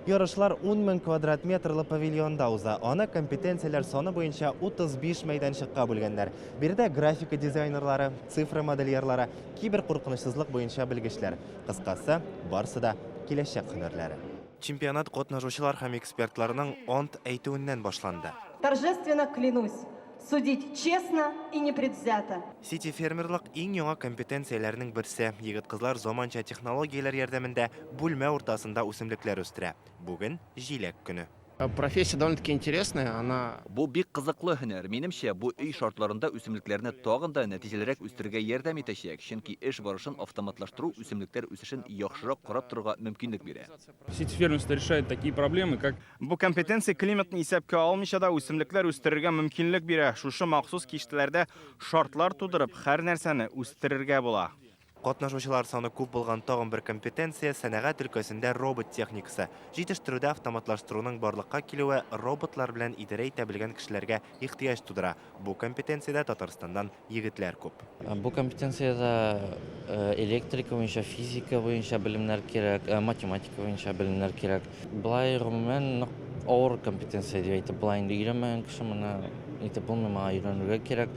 Ярышлар 10 мең квадрат метрлы павильонда уза. Аны компетенцияләр саны буенча 35 мәйданчыкка бүлгәннәр. Биредә графика дизайнерлары, цифра модельерлары, киберкуркынычсызлык буенча белгечләр. Кыскасы, барсы да киләчәк һөнәрләре. Чемпионат катнашучылар һәм экспертларның ант әйтүеннән башланды. Торжественно клянусь судить честно и непредвзято. Сити-фермерлык иң яңа компетенцияләрнең берсе. Егет-кызлар заманча технологияләр ярдәмендә бүлмә уртасында үсемлекләр үстерә. Бүген җиләк көне. Профессия довольно-таки интересная, она. Бу бик кызыклы һөнәр. Минемчә, бу өй шартларында үсемлекләрне тагын да нәтиҗәлерәк үстерергә ярдәм итәчәк, чөнки эш барышын автоматлаштыру үсемлекләр үсешен яхшырак карап торырга мөмкинлек бирә. Сити-фермерство решает такие проблемы, как. Бу компетенция климатны исәпкә алмыйча да үсемлекләр үстерергә мөмкинлек бирә. Шушы махсус киштәләрдә шартлар тудырып, һәр нәрсәне үстерергә була. Катнашучылар саны күп булган тагын бер компетенция, сәнәгать өлкәсендә робот техникасы. Җитештерүдә автоматлаштыруның барлыкка килүе роботлар белән идарә итә белгән кешеләргә ихтыяҗ тудыра. Бу компетенциядә Татарстаннан егетләр күп. Бу компетенциядә электрика буенча, физика буенча белемнәр кирәк, математика буенча белемнәр кирәк. Болай, гомумән, нык авыр компетенция дип әйтеп була инде. Өйрәнмәгән кеше моны әйтеп булмый, моңа өйрәнергә кирәк.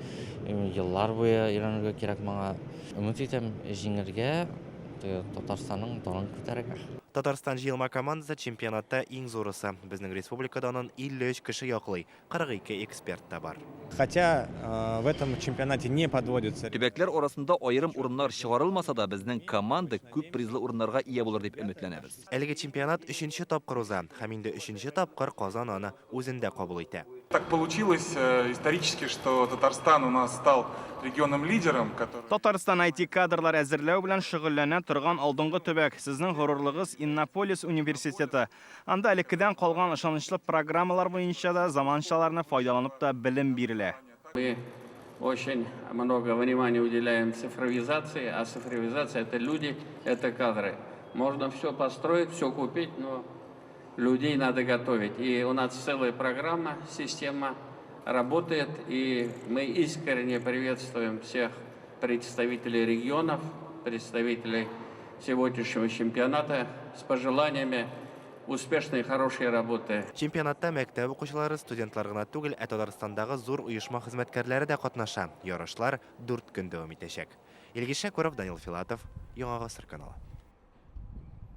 Еллар буе өйрәнергә кирәк моңа. Өмет итәм җиңергә, Татарстанның данын күтәрергә. Татарстан җыелма командасы чемпионатта иң зурысы. Безнең республика данын 53 кеше яклый. 42 эксперт та бар. Хотя в этом чемпионате не подводятся. Төбәкләр арасында аерым урыннар чыгарылмаса да, безнең команда күп призлы урыннарга ия булыр дип өметләнәбез. Әлеге чемпионат өченче тапкыр уза һәм инде өченче тапкыр Казан аны үзендә кабул итә. Так получилось исторически, что Татарстан у нас стал регионом-лидером, который. Татарстан IT-кадрлар әзерләү белән шөгыльләнә торган алдынгы төбәк. Сезнең горурлыгыз, Иннополис университеты. Анда элеккедән калган ышанычлы программалар буенча да, заманчаларны файдаланып та белем бирелә. Мы очень много внимания уделяем цифровизации, а цифровизация это люди, это кадры. Можно все построить, все купить, но людей надо готовить. И у нас целая программа, система работает, и мы искренне приветствуем всех представителей регионов, представителей сегодняшнего чемпионата с пожеланиями успешной и хорошей работы. Чемпионатта мәктәп укучылары, студентлар гына түгел, ә Татарстандагы зур оешма хезмәткәрләре дә катнаша. Ярышлар дүрт көн дәвам итәчәк. Илгиз Шәкүров, Данил Филатов, Яңа Гасыр каналы.